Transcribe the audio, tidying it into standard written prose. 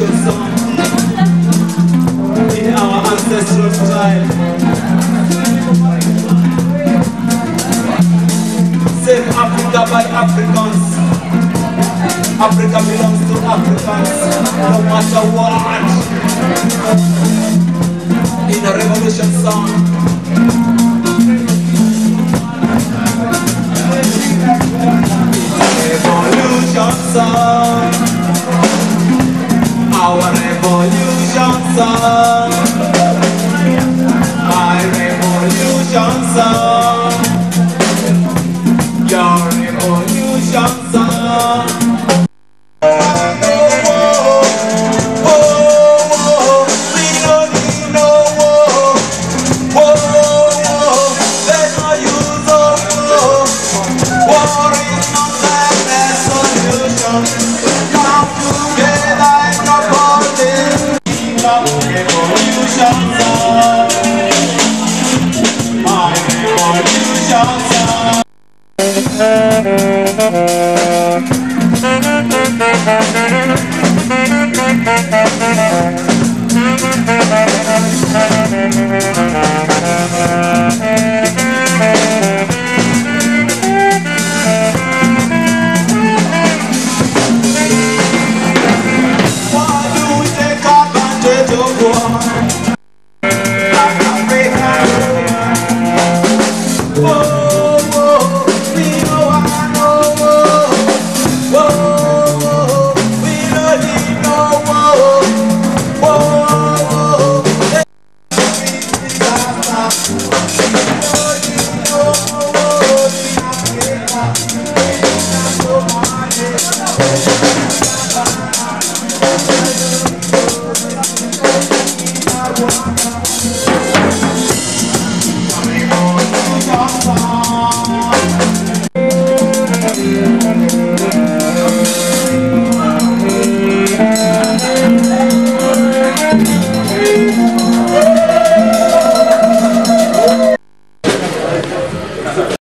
revolution song in our ancestral style. Save Africa by Africans. Africa belongs to Africans, no matter what. In a revolution song. Revolution song, our revolution song, my revolution song, your revolution song. Revolution.